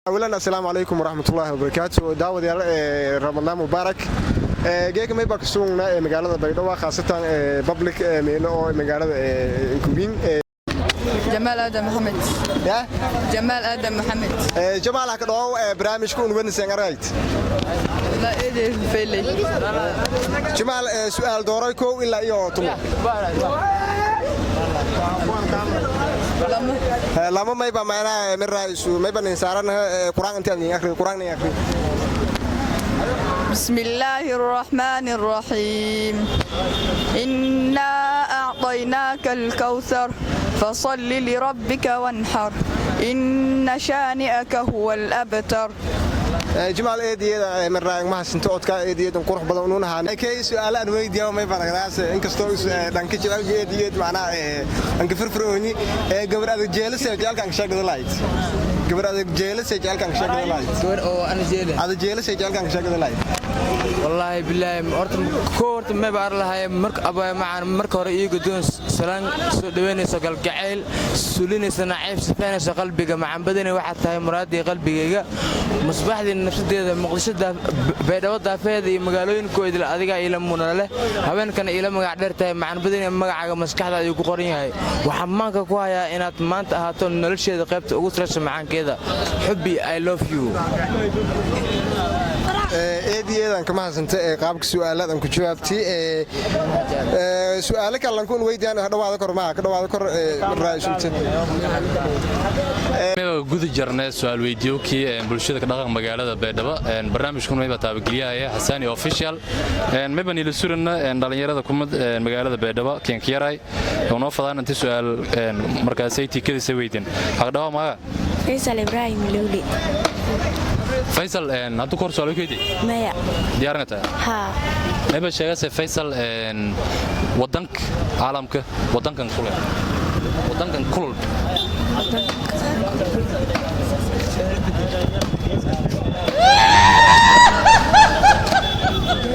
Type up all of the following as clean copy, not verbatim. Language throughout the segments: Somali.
Awalan, assalaamu calaykum waraxmatullaahi wabarakaatu. Daawadayaal, Ramadaan mubaarak. Geeka may baa kusugnaa ee magaalada Baydhabo, khaasatan public meelo oo magaalada Nkubin. Jamaal Aadan Maxamed. Ya. Jamaal Aadan Maxamed. Jamaal, ha ka dhawo barnaamijka un wadniseen aragt. La eedeed faylay. Jamaal, su'aal dooray 1 ilaa iyo 10. 2. 2. Mayba macnaha miraisu mayba nin saaran quraan intaad nin akhri, quraan nin akhri. بسم الله الرحمن الرحيم، إنا أعطيناك الكوثر، فصل لربك وانحر، إن شانئك هو الأبتر. Jamaal, eediyada mirraa mahasinto codka eediyadan qurux badan unuun ahaan kay su'aalo aan weydiiyo may baragdaas, inkastoo dhanka jawaabka eediyeed macnaha anka firfircooni. Gabar adag jeelase jeelkan sheegada lahayd, gabar adag jeelase jeelkan sheegada lahayd? Gabar oo ana jeele? Adag jeelase jeelkan sheegada lahayd. Wallaahi bilaahi, horta koo horta mayba ar lahay marka abaa macaan. Marka hore iiga doon salaan soo dhaweynayso, galgacayl sulinaysa, nacayb sifaynayso qalbiga. Macaan badani, waxaad tahay muraadii qalbigayga, musbaxdii nafsadeeda. Muqdisho, Baydhabo daafeeda iyo magaalooyinkooda adigaa iila muna leh, haweenkana iila magac dheer tahay. Macaan badani, magacaaga maskaxda ayuu ku qoran yahay. Waxaan maanka ku hayaa inaad maanta ahaato nolosheeda qaybta ugu saraysa macaankeeda. Xubbi, I love you. Eediyeedan kama hasanta ee qaabka su'aaladan ku jawaabtay. Su'aalo kalan kun weydiiyaan, ha dhawaada kor maaha, ka dhawaada kor raaysulta. Mayba guda jarnay su'aal weydiiyowkii bulshada ka dhaqan magaalada Baydhabo. Barnaamijkun mayba taabageliyaha Xasaani Official. Mayba niila surana dhalinyarada kumad magaalada Baydhabo keenkiyaray oo noo fadaan inti su'aal markaasay tikadiisa weydiin. Haqdhawa, maga? Faysal Ibrahim Lowli. Faysal, hadduu kahor su'aal weydiiy? Maya. Diyaarna tahay? Haa. Mayba sheegase, Faysal, wadanka caalamka wadankan kulul, wadankan kulul?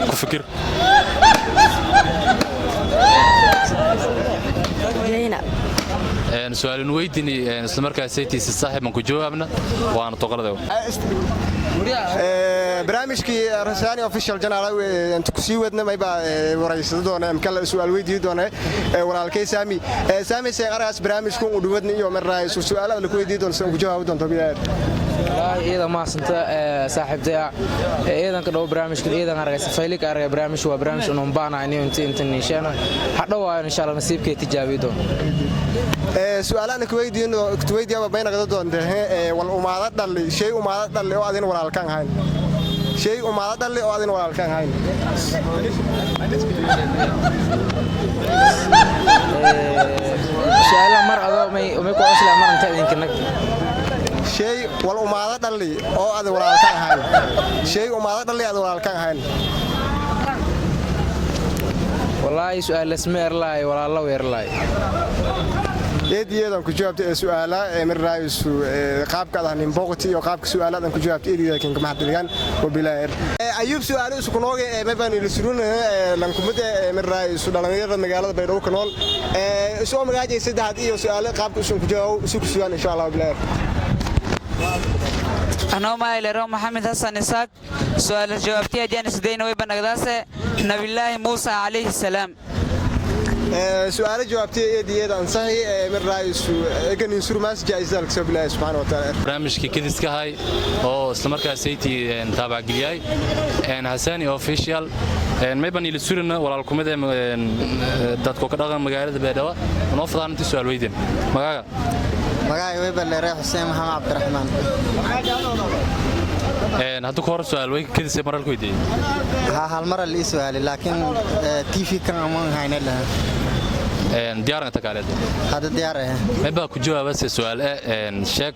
Ku fikir. Jayna. Su'aalin weydini, isla markaasaytiisa saaxiib ku jawaabna waana toqolada. Barnaamijkii Rasaani Official Channel inta ku sii wadna, mayba waraysado doona amkala su'aal weydii doona walaalkay Saami. Saami, seen aragaas barnaamijku u dhawadna iyo marraa su'aalaha la ku weydii doona, seen ku jawaabi doonto bilaad? Wallaahi iyada mahadsanta, saaxiibtaya. Ciidanka dhow barnaamijka ciidan aragay safaylik aragay. Barnaamij waa barnaamij unun baana inuu inta niisheena hadhow waayo. Insha Allah nasiibkay tijaabiyi doon. Su'aalahan ku weydiin ku weydiiyaba bayna qada doonta wal umaada dhalli, shay umaada dhalli oo adin walaalkan hayn, shay umaada dhalli oo adin walaalkan hayn. Su'aalaha mar adoo may ku cusla mar inta idinka nag. Shay wal umaada dhalli oo adin walaalkan hayn, shay umaada dhalli adin walaalkan hayn. Wallaahi su'aal lasma erlaay, walaalo weerlaay. Eediyeedan ku jawaabtay ee su'aala ee mirraaysu qaabka adan boqoti iyo qaabka su'aaladan ku jawaabtay eediyeeda kan kama hadligan wabilaayir. Ayub, su'aalo isku nooge ee mabaan ila surun lankumada ee mirraaysu dhalinyarada magaalada Baydhabo ku nool ee soo magaajay saddexaad iyo su'aalo qaabka isu ku jawaab isu ku sugan, insha Allah bilaayir. Anoo mahaylero Maxamed Xasan Isaaq, su'aal jawaabtii haddii aan isdayna, way banagdaase Nabillaahi Muusa calayhi salaam. Su'aalo jawaabtay eediyeeda ansaxi ee mirraaysu eganin surmaas jaa'izal kasoo bilaahi subxaana wa taala. Barnaamijkii kadiskahay oo isla markaasaytii taabacgeliyay Xasaani Official, mayban ila surina walaalkumada dadka ka dhaqan magaalada Baydhabo noo fadaan intii su'aal weydiin. Magaaga? Magacay weyba leeray Xuseen Maxamed Cabdiraxmaan. Hadduu ka hor su'aal wey kadisay maral ku weydiiyey? Haa, hal mar la ii su'aalay, laakiin TV kan amaan hayna laha. Diyaaran takaaleed? Hadda diyaar ah. Mayba ku jawaabase su'aal sheeg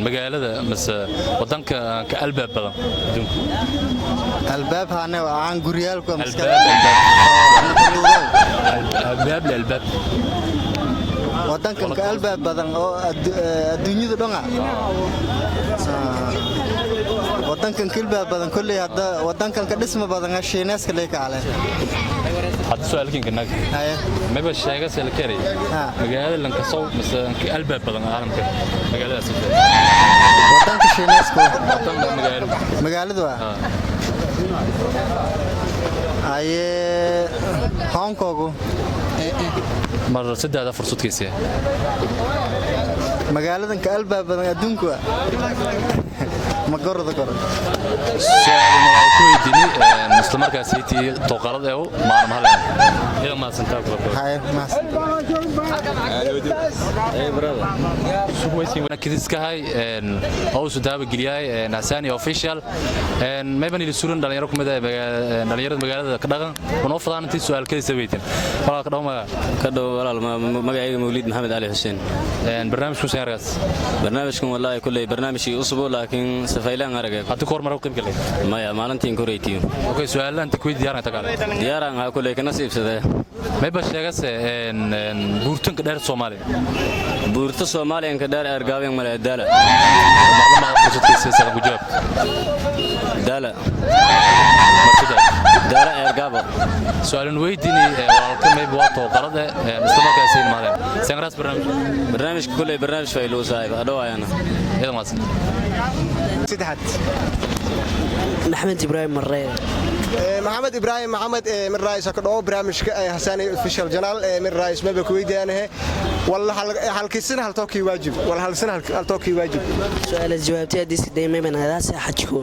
magaalada mase wadanka ka albaab badan adduunka? Albaab haane aan guryaalku. Albaab le albaab. Wadankan ka albaab badan oo adduunyada dhan ah, wadankan ka albaab badan kolley hadda wadankan ka dhisma badan Shiineeska lay ka cale. Hadda su'aalkiinka nag. Mayba sheegase la keenay magaalada Lankasow mise ka albaab badan caalamka magaaladaas? Wadanka Shiineeska. Magaalada waa aye Hong Kong. Mar saddexda fursadkiisa. Magaaladan ka albaab badan adduunka waa ma gorda koro. Su'aal waa ku weydiinay, isla markaas tii toqalad ee maana mahalen ila mahadsantaa ku qabto. Haye, mahadsan. Kidiskahay oo uu daaba geliyay Hasani Official. Mayban ila suran dhalinyaro kumid ah dhalinyarada magaalada ka dhaqan unoo fadaan intii su'aal kaliya weydiin. Walaal, ka dhaw magaca. Ka dhow walaal, magacayga Mawliid Maxamed Cali Xuseen. Barnaamijku seen argaas? Barnaamijkan wallaahi kulley barnaamijkii usbo, laakiin safaylaan aragay. Hadda koor mara qayb galay? Maya, maalintiin koreytiyo. Okay, su'aalahan inta ku diyaaran tagale. Diyaaraan ahaa kulley, kana siibsadee. Mayba sheegase buurtanka dheer Soomaaliya? Buurta Soomaaliyanka dheer Ergaabin male, Daala. Marlama fursadkiisa sadan ku jawaab. Daala. Marsadda. Daala Ergaabo. Su'aalan weydiinay walaalka mayba waa tooqalad isla markaas ay imaadeen seen argaas barnaamij. Barnaamijka kulley barnaamij faylu saaxiib adhowaayana. Idan mahadsan. Saddexaad. Maxamed Ibraahim Mareere. Maxamed Ibraahim Maxamed, min raayis ka dhawo barnaamijka Hasaani Official Channel. Min raayis maba ku weydiinahe wala halkiisina hal tookii waajib wala halsina hal tookii waajib. Su'aal jawaabtay haddii siday mayban hadaase xajko.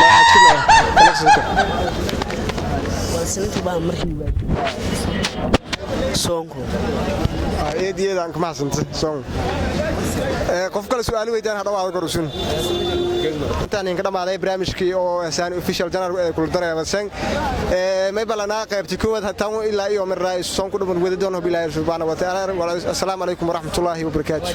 Ma xajku ma? Walsinta baa markii waajib soonku. Eediyadaan kuma xasanta soon. Qof kale su'aal weydaan ha dhawaado gorusun. Intaan idinka dhamaaday barnaamijkii oo Hasaani Official Channel ee kula dareemasan may balanaa qaybtii koowaad hataan ilaa iyo min raayis soon ku dhuman wada doono bilaahi subhanahu wa ta'ala. Assalaamu calaykum waraxmatullaahi wabarakaatuh.